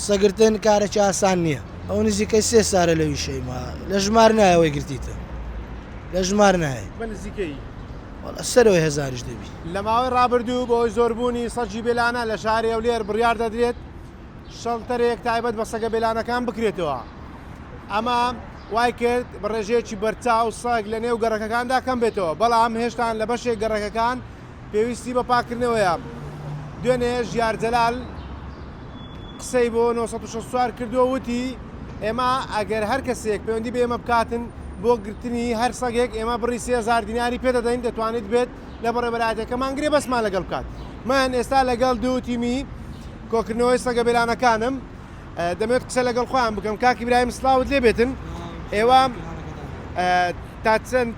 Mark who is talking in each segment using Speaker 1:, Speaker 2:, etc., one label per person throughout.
Speaker 1: سەگرتن کارێکی ئاسان نییە. ئەو نزیکەی سێ سارە لەوی شەیما لە ژمار نایە ئەوەی گرتیتە لە ژمار نایە.
Speaker 2: بە نزیکەیی.
Speaker 1: وەڵا سەرەوەی هەزاریش دەبی.
Speaker 2: لە ماوەی ڕابردوو بەهۆی زۆربوونی سەگی بێلانە لە شاری هەولێر بڕیار دەدرێت شەڵتەرێک تایبەت بە سەگە بێلانەکان بکرێتەوە. ئەمە وای کرد بە ڕێژەیەکی بەرچاو سەگ لە نێو گەڕەکەکاندا کەم بێتەوە، بەڵام هێشتان لە بەشێک گەڕەکەکان پێویستی بە پاککردنەوەیە. دوێنێ ژیار جەلال قسەی بۆ 964 کردووە وتی، ئێمە ئەگەر هەر کەسێک پەیوەندی بە ئێمە بکاتن بۆ گرتنی هەر سەگێک ئێمە بڕی 3000 دیناری پێدەدەین دەتوانێت بێت لە بەڕێوەبەرایەتیەکەمان گرێبەستمان لەگەڵ بکات. من ئێستا لەگەڵ دوو تیمی کۆکردنەوەی سەگە بێلانەکانم دەمەوێت قسە لەگەڵ خۆیان بکەم کاک ئیبراهیم سڵاوت لێ بێتن ئێوە تا چەند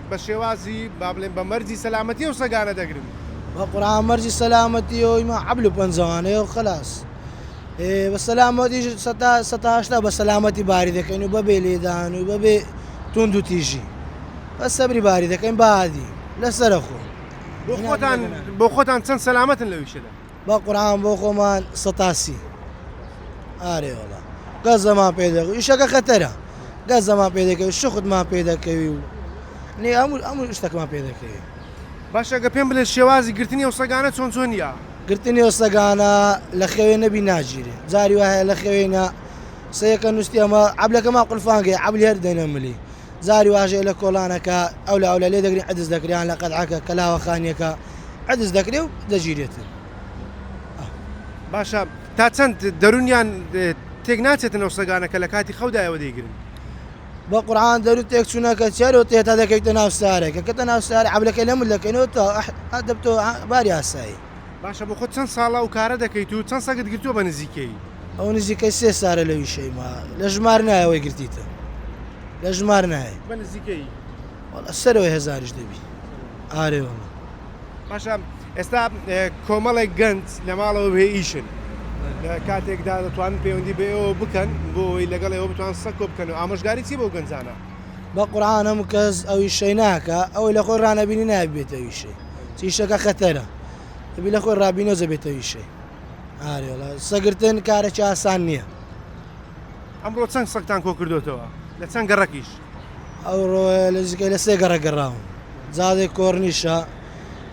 Speaker 2: بە شێوازی با بڵێن بە مەرجی سەلامەتی ئەو سەگانە دەگرن؟
Speaker 1: بە قورعان مەرجی سەلامەتی ئەوی ما عەبل و پەنجەوانەیە و خلاص بە سەلامەتی سەتا سەتا هەشتا بە سەلامەتی باری دەکەین و بەبێ لێدان و بەبێ توند و تیژی بە سەبری باری دەکەین بادی لەسەرە خۆ
Speaker 2: بۆ خۆتان بۆ خۆتان چەند سەلامەتن لەو ئیشەدا؟
Speaker 1: بە قورعان بۆ خۆمان سەتا سی ئارێ وەڵا گەزەمان پێ دەکەوی ئیشەکە خەتەرە گەزەمان پێ دەکەوی شختمان پێ دەکەوی و نێ هەموو هەموو شتەکەمان پێ دەکەوی.
Speaker 2: باشە گە پێم بلێ شێوازی گرتنی ئەو سەگانە چۆن چۆنیە؟
Speaker 1: گرتنی ئەو سەگانە لە خەوێ نەبی ناگیرێ جاری وا هەیە لە خەوێ نا سەیەکە نووستی ئەمە عەبلەکەمان قولفانگەیە عەبلی هەر دەنە ملی جاری واش هەیە لە کۆڵانەکە ئەولا ئەولا لێ دەگرین عەدز دەکرێ یان لە قەدعەکە کەلاوە خانیەکە عەدز دەکرێ و دەگیرێتن.
Speaker 2: باشە تا چەند دەرونیان تێک ناچێتن ئەو سەگانە کە لە کاتی خەودا ئێوە دەیگرن؟
Speaker 1: بە قورعان دەرو تێک چونەکە چێرەوە تێ تا دەکەویتە ناو سارێکە کەتە ناو سارێ عەبلەکەی لەمل دەکەینەوە تا دەبتەوە باری ئاسایی.
Speaker 2: باشە بۆ خۆت چەند ساڵە ئەو کارە دەکەیت و چەند سەگت گرتووە بە نزیکەیی؟
Speaker 1: ئەو نزیکەی سێ سارە لەوی شەیما لە ژمار نایە ئەوەی گرتیتە لە ژمار نایە.
Speaker 2: بە نزیکەیی؟
Speaker 1: وەڵا سەرەوەی هەزاریش دەبی ئارێ وەڵا.
Speaker 2: باشە ئێستا کۆمەڵێک گەنج لە ماڵەوە بێ ئیشن لە کاتێکدا دەتوانن پەیوەندی بە ئێوە بکەن بۆ ئەوەی لەگەڵ ئێوە بتوان سەگ کۆ بکەن و ئامۆژگاری چی بۆ گەنجانە؟
Speaker 1: بە قورعان هەموو کەس ئەو ئیشەی ناکا ئەوەی لە خۆی ڕانەبینی نابێتە ئیشەی چ ئیشەکە خەتەرە دەبی لە خۆی ڕابینەوە دەبێتە ئیشەی ئارێ وەڵا سەگرتن کارێکی ئاسان نییە.
Speaker 2: ئەمڕۆ چەند سەگتان کۆ کردۆتەوە لە چەند گەڕەکیش؟
Speaker 1: ئەوڕۆ لە نزیکەی لە سێ گەڕەک گەڕاوم جادەی کۆرنیشە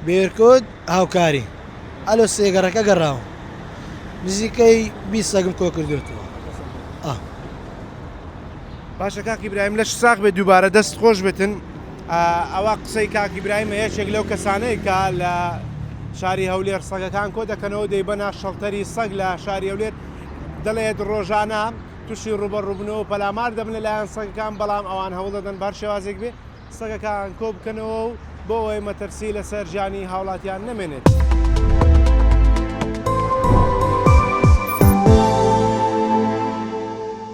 Speaker 1: بێرکۆت هاوکاری ئەلۆ سێ گەڕەکە گەڕاوم نزیکەی 20 سەگم کۆ کردوێتەوە.
Speaker 2: باشە کاک ئیبراهیم لەش ساغ بێت دووبارە دەست خۆش بێتن ئەوە قسەی کاک ئیبراهیمە یەکێک لەو کەسانەی کە لە شاری هەولێر سەگەکان کۆ دەکەنەوە دەیبەنە شەڵتەری سەگ لە شاری هەولێر دەڵێت ڕۆژانە تووشی ڕوبەڕوبنەوە و پەلامار دەبن لەلایەن سەگەکان بەڵام ئەوان هەوڵ دەدەن بەر شێوازێک بێ سەگەکان کۆ بکەنەوە و بۆ ئەوەی مەترسی لەسەر ژیانی هاوڵاتیان نەمێنێت.